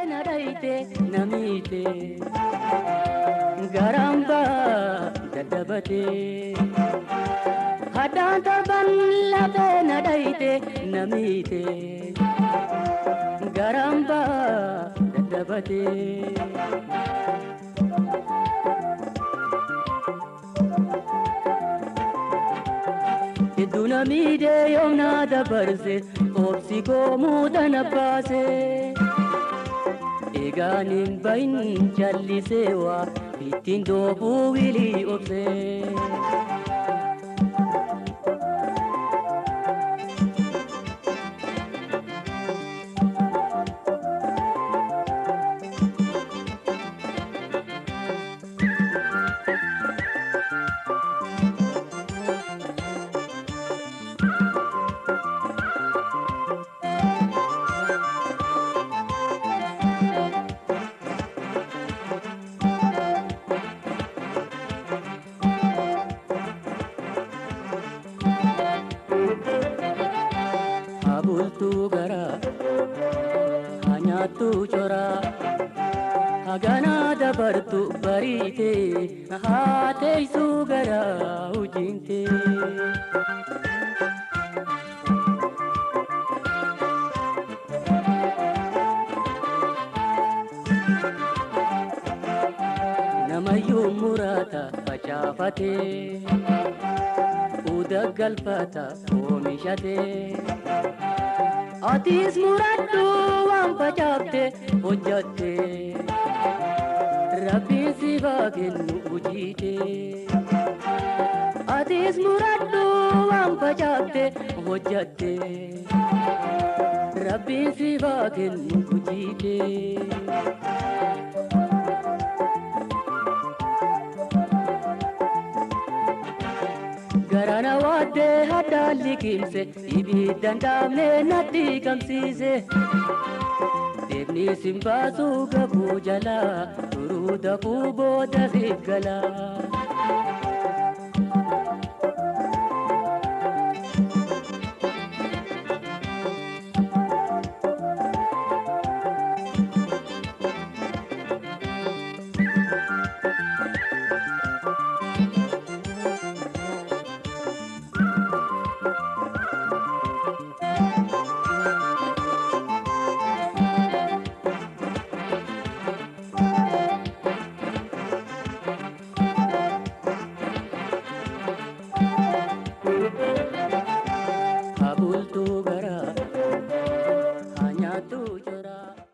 Namiite garamba daddabate haddaan torban lafee na dhayite namiite garamba daddabate. Hedduu namiidee yoomna dabarse obsi koo muudana baase. Eegaanin bahin jallisee waa ittiin doofuu wilii obsee. Habultuu garaa haa nyaattu coraa haganaa dabartu bariite haa teessuu garaa hojiinte. Namayyuu murata facaafatee uda galfata oomishatee. Atis muradhu waan facaafte hojjatte Rabbiin si haa kennu hojiite. Atis muradhu waan facaafte hojjatte Rabbiin si haa kennu hojiite. Garana waaddee haddaan liqimse ibiddaan dhaabnee natti qabsiise. Deemni sin baasuu gabuu jalaa turuu dafuu booda siif galaa.